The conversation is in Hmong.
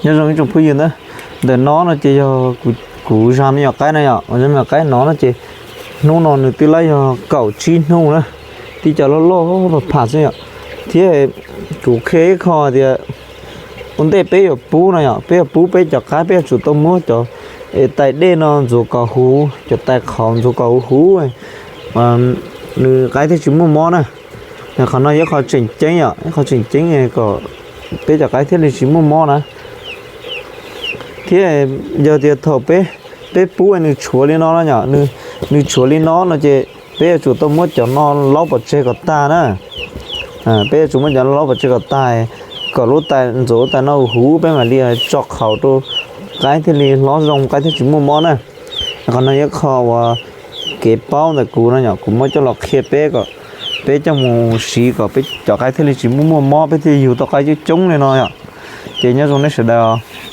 Nyob zoo ib tsoom phooj ywg na, ntawm no no ces yog kuv, kuv zaj me nyuam qaib na yom, zaj me nyuam qaib no no ces hnub no nws twb lab yog kaum tsib hnub na, tib co loj loj pham xwb yom. Thiab kuv qhia ib qho tias ua ntej peb yuav pub no yom, peb yuav pub peb cov qaib peb yuav tsum tau muab cov tais dej no ntxuav kom huv, cov tais qhauv ntxuav kom huv huv, nws qaib thiaj tsis muaj mob na. Qhov no yog ib qho tseem ceeb yom, ib qho tseem ceeb kom peb cov qaib thiaj li tsis muaj mob na. Thiab yog tias thaum peb, peb pub nws tshuav li no no yom, nws tshuav li no no ces peb yuav tsum tau muab cov no laub pov tseg kom tag na. Peb yuav tsum muab cov no laub pov tseg kom tag, kom lub tais ntxuav lub tais no huv peb mam li tso qhauv rau qaib thiaj li hlob zoo, qaib thiaj tsis muaj mob na. Qhov no yog qho uas kev paub ntawm kuv no yom, kuv muab coj los qhia peb kom peb coj mus siv kom peb cov qaib thiaj li tsis muaj muaj mob, peb thiaj yug tau qaib coob coob li no yom. Ces nyob zoo nej sawv daws os.